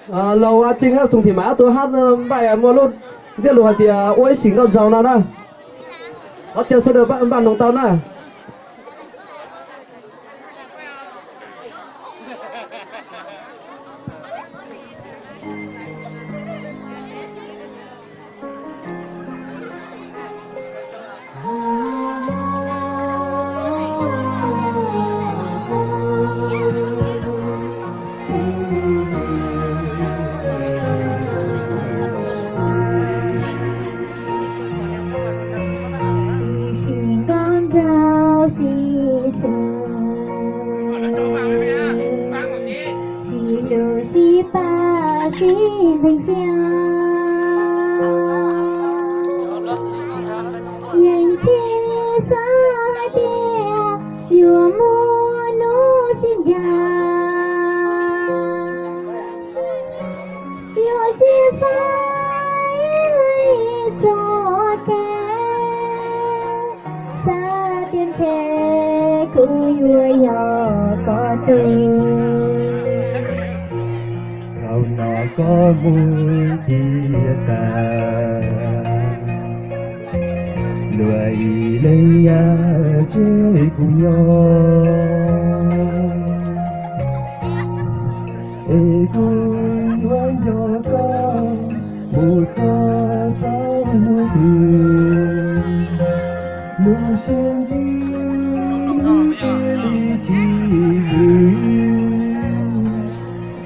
Laug A Tsees Xoom Thim Maim ob tug hab npaij muaj lub ntsiab lus hais tias ua ib sim nkauj nraug no na. Qhov chaw sawv daws npaj noog tau na. Nkauj nraug sib sw, sib hlub sib pab sib ntseeg thiab. Yeej tsis xav hais tias yuav muaj hnub sib ncaim. Yuav sib faib txoj kev, xav tias ntshe kuv yuav yog koj tug. Thaum no koj mus tiag tas, luag ib leeg nyob tseg kuv nyob. Es kuv yuav nco koj mus txog thaum hnub twg. Lub sij hawm ntshe li tsis vwm,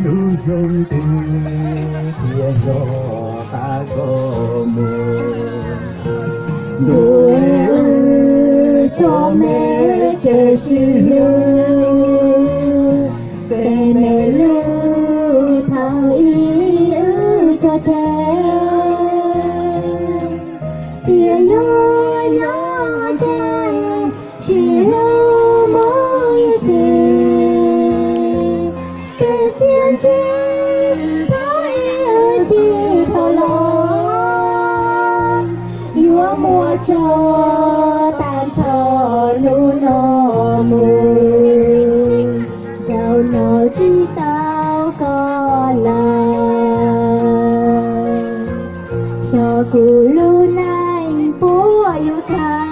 lub xyoo twg thiaj yog qab koj mus. Ntuj, txoj me kev sib hlub, peb me lub thaum ub wb cog tseg, thiaj yuav nyob tseg sib hlub mus ib txhis. Peb txiav ntsig thaum ub wb tsis tau los, yuav muaj tso tag nrho hnub no mus. Zaum no tsis tau koj lawm, xyov kuv lub neej puas yuav khov,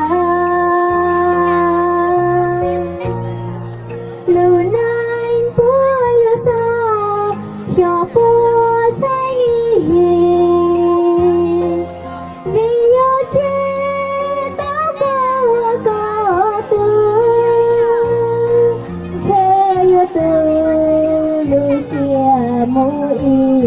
lub neej puas yuav txog, xyov puas tsheej ib hlis. Vim yog tsis tau koj ua koj tug, ntshe yuav tu lub siab mus ib